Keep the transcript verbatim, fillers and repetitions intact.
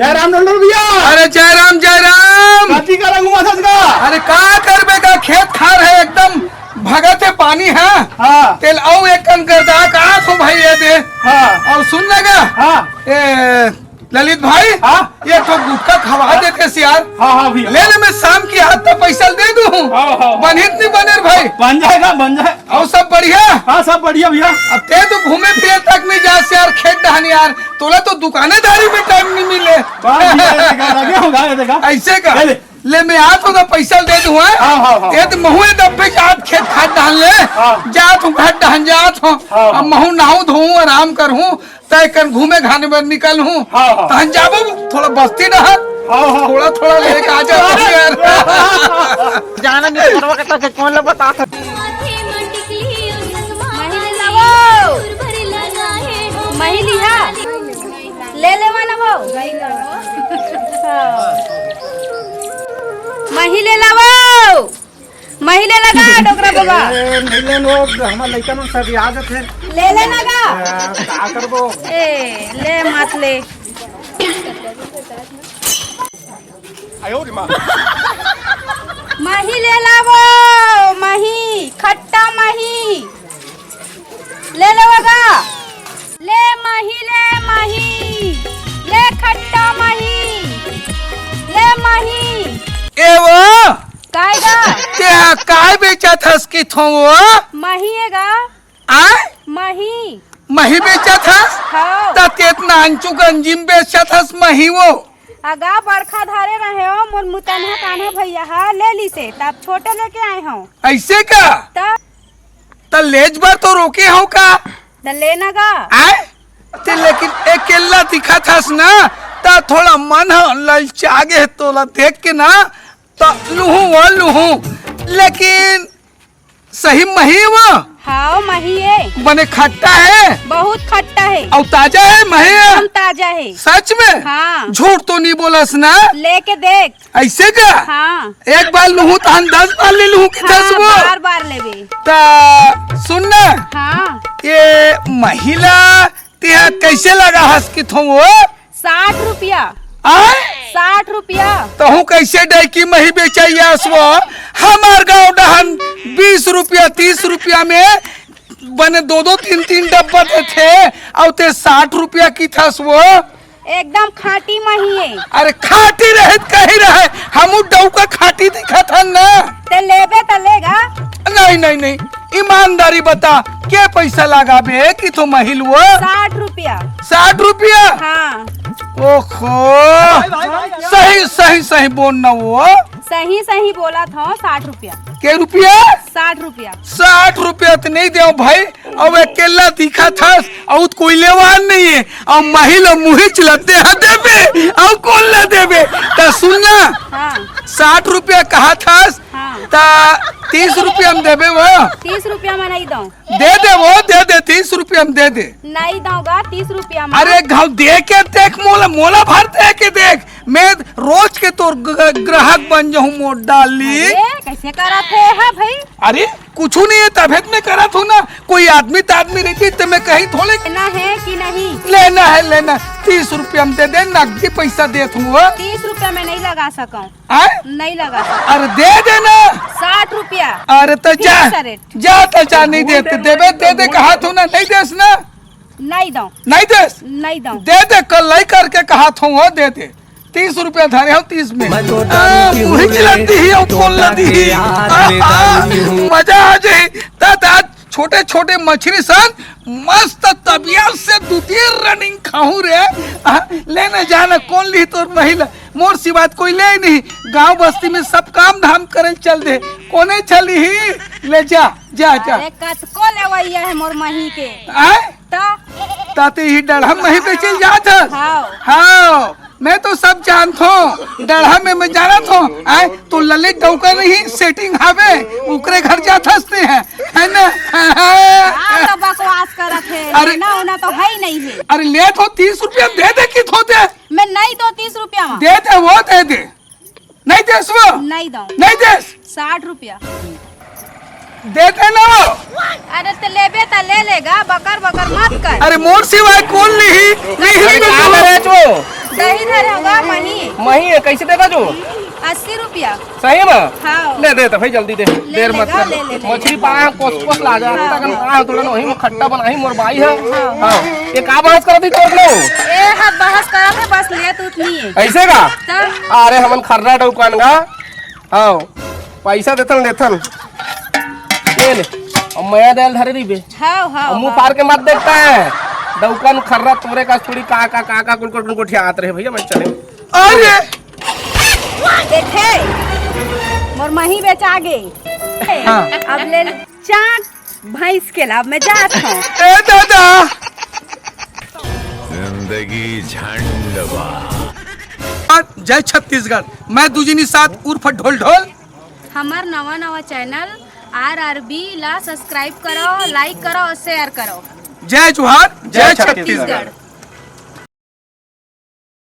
जय राम डोलडोल भैया। अरे जय राम, जय राम। कथी करत हस गा? अरे का करबे गा, खेत खार हे एकदम, भगत हे पानी हे। हाँ। तेला अउ एक कन कर दा, का थो भाई ये दे। हाँ। अउ सुन ना गा। हाँ। ए, ललित भाई, हाँ? ये तो गुटखा खवा देते यार। हाँ, हाँ भैया। ले ले, मैं शाम के आत त पैसा दे दूँ। हाँ, हाँ। बनिस नहीं बने रे भाई? बन जाय गा, बन जाय। अउ सब बढ़िया? हाँ, सब बढ़िया भैया। अब ते तो घूमे फिरे तक नहीं जास यार, खेत डहन यार, तोला तो दुकानदारी में टाइम नहीं मिले। बस भैया, ये देखा, लगे हो गा, ये देखा। अइसे का? ले ले। ले, मैं आत हों त पैसा दे दूँ, हाँ? हाँ, हाँ, हाँ। ये तो महूँ ए दब्बे जात खेत खार डहन ले। हाँ। जात हों, घर डहन जात हों। हाँ, हाँ। अब महूँ नहाहूँ धोहूँ, आराम करहूँ, तैं कन घूमे घामे बर निकलहूँ। हाँ, हाँ। तहन जाबो थोड़ा बस्ती डहर। हाँ, हाँ। थोड़ा थोड़ा लेके आ जाबो यार। जाना नहीं करवा के तो कौन ला बता सकता। मही ले लावो। मही लिहा। ले लेवा ना वो। हाँ। मही ले लावो। मही ले लगा, डोकरा बाबा। ए, नहीं लेन वो, हमर लइका मन सब याद थे। ले लेना गा। ए, का करबो? ए, ले मत ले। मही ले लावो, मही, खट्टा मही। ले लेवा गा। ले मही, ले मही, ले खट्टा मही, ले मही। ए वो, काय गा? तेहा काय बेचत हस किथों वो? मही ए गा। आय? मही। मही बेचत हस? हाँ। त तेतना अंचू गंजी म बेचत हस मही वो? अगा बरखा धरे रहे हो, मोर मुतनहा कान्हा भैया हा ले लिसे, तब छोटे लेके आए हो। अइसे का? त? त लेज बर तो रोके हो का? त लेना गा। आय? ते लेकिन अकेल्ला दिखत हस ना, त थोड़ा मन ह ललचा गे हे तोला देख के ना, त लुहूँ वो लुहूँ। लेकिन सही मही वो? हाव, मही ए। बने खट्टा हे? बहुत खट्टा हे। अउ ताजा हे मही? एकदम ताजा हे। सच में? हाँ। झूठ तो नहीं बोलस ना? लेके देख। अइसे का? हाँ। एक बार लुहूँ तहन दस बार ले लुहूँ कि हाँ, दस वो? बार बार लेबे। त सुन ना। हाँ। ये मही ला तेहा कइसे लगा हस किथों वो? साठ रुपया। आय? साठ रुपया। तहूँ कइसे डहकी मही बेचइया हस वो? हमर गाँव डहन बीस रुपया, तीस रुपया में बने दो दो तीन तीन डब्बा देथे, अउ ते साठ रुपया किथस वो? एकदम खाँटी मही ए। अरे खाँटी रहे त कहीं रहे, हमू डउका खाँटी दिखत हन ना। ते लेबे त लेगा। नहीं, नहीं, नहीं, ईमानदारी बता, के पैसा लगाबे किथों मही ल वो? साठ रुपया। साठ रुपया? हाँ। ओहो, सही, सही, सही बोल ना वो। सही, सही बोलत हों, साठ रुपया। के रुपया? साठ रुपया। साठ रुपया त नहीं देव भाई, अउ अकेल्ला दिखत हस, अउ त कोई लेवान नहीं हे, अउ मही ल मुहिच ल तेहा देबे, अउ कोन ल देबे? त सुन ना, हाँ। साठ रुपया कहत हस, हाँ। त तीस रुपया म देबे वो? तीस रुपया म नहीं दंव। दे दे वो, दे दे, तीस रुपया म दे दे। नहीं दंव गा, तीस रुपया म। अरे घाव दे के देख मोला, मोला भर दे के देख, मैं रोज के तोर ग-, ग्राहक बन जाहूँ मोर डाली। अरे, कइसे करत हे हा भाई? अरे, कुछू नहीं हे, तभे त मैं करत हों ना। कोई आदमी त आदमी रहितिस त मैं कहीं थोड़े। लेना हे कि नहीं? लेना हे, लेना। तीस रुपया म दे दे, नगदी पैसा देत हों वो। तीस रुपया म नहीं लगा सकंव। आय? नहीं लगा सकंव। अरे दे दे ना। साठ रुपया। अरे त जा, fix rate। जा त जा, नहीं देते, देबे दे दे, कहत हों ना, नहीं देस ना। नहीं दंव। नहीं देस? नहीं दंव। दे दे, कल्लई करके कहत हों वो, दे दे। तीस रुपया धरे हों, तीस में। मैं तो आ, दारू पीहूँ मुही रे, चिलत दिही, अउ तो कोन ल दिही? आ, आ, मजा आ जाही। त, त छोटे-छोटे मछरी सन मस्त तबियत से दू तीन running खाहूँ रे। आ, लेना जाना कोन लिही तोर मही ल? मोर सिवाय कोई ले नहीं। गाँव बस्ती में सब काम धाम करे चल दे। कोने चली ही? ले जा, जा, जा। अरे कतको लेवइया हे मोर मही के। आय? त? त ते ही डढ़म मही बेचे जात हस? हाव। हाव। मैं तो सब जानत हों, डढ़ा में मैं जानत हों, आय, तो ललित डउका नहीं, setting हावे, ओकरे घर जात हस ते, है ना? हाँ, तो बकवास करत हे, अरे, लेना होना तो है ही नहीं है। अरे, लेत हों तीस रुपया में दे दे किथों ते। मैं नहीं दंव तीस रुपया में। दे दे वो, दे दे। नहीं देस वो? नहीं दंव। नहीं देस? साठ रुपया। दे दे ना वो। अरे त लेबे त ले लेगा, बकर बकर मत कर। अरे मोर सिवाय कोन लिही? नहीं अरे लिही का तो। करे वो? सही धरे होगा मही। मही है, कैसे देता जो? अस्सी रुपया। सही में? हाँ। ले दे तो भाई, जल्दी दे। ले देर मत लेगा, कर। ले, ले, ले। मछली पाए हैं, कोस कोस ला जा। हाँ। तक पाए हैं, थोड़ा नहीं, खट्टा बनाही मोर बाई है। हाँ। हाँ। ये का बहस करत ही तोर लो? ए, हाँ, बहस करत है, बस लेत उतनी है। ऐसे का? तब? अरे, हमन खर्रा डौकान गा। हाँ। पैसा देथन, लेथन। ये ले। अब मया दे ल धरे रहिबे। हाँ, हाँ, अब मुंह हाँ। फार के मत देखता है। डौकन खर्रा तोरे का थोड़ी का, का, का, का, कुल, कुल, कुल गोठियात रहे भैया, मैं चले। अरे! देखे, मोर मही बेचा गे। हाँ। अब ले चाट भैंस के लाभ में जात हूँ। ए दादा! जिंदगी झंड बा। जय छत्तीसगढ़, मैं दुजिनी सात उर्फ ढोल ढोल। हमर नवा नवा चैनल आर आर बी ला सब्सक्राइब करो, लाइक करो और शेयर करो। जय जोहार, जय जय छत्तीसगढ़। छत्तीसगढ़।